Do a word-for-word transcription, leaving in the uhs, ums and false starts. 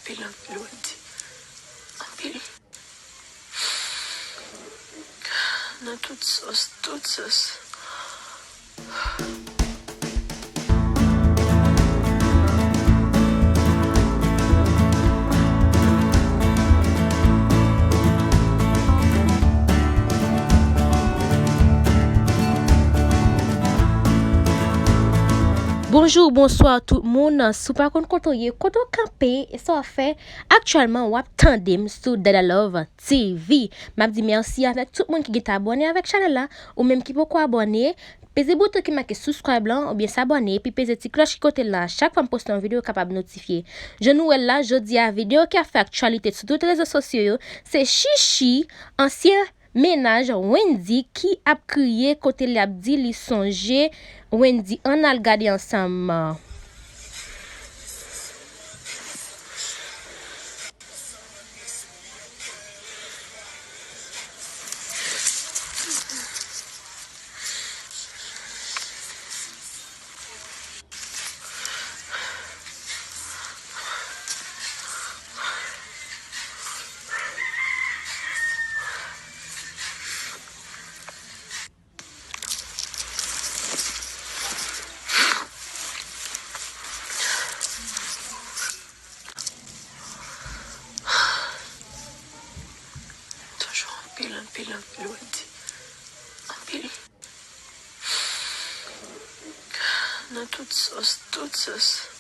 Anpil, anpil, Wendy. Anpil. Nan tout sans, tout sans. Bonjou, bonswa tout moun. Si w pa konn kote w ye, kote w kanpe, e sa w ap fè? Aktyèlman, w ap tande m sou Dada Love T V. M ap di mèsi avèk tout moun ki gentan abòne avèk chanèl la. Ou menm ki poko abòne, peze bouton ki make subscribe lan oubyen s'abonner, epi peze ti klòch ki kote la. Chak fwa m poste yon videyo, w kapab notifye. Jan nou wè l la, jodi a, videyo ki ap fè aktyalite sou tout rezo sosyo yo, se Chichi, ansyen mennaj Wendy, ki ap kriye kote l ap di li sonje Wendy. Ann al gade ansanm. Toujou anpil, anpil, anpil, Wendy. Anpil. Nan tout sans, tout sans.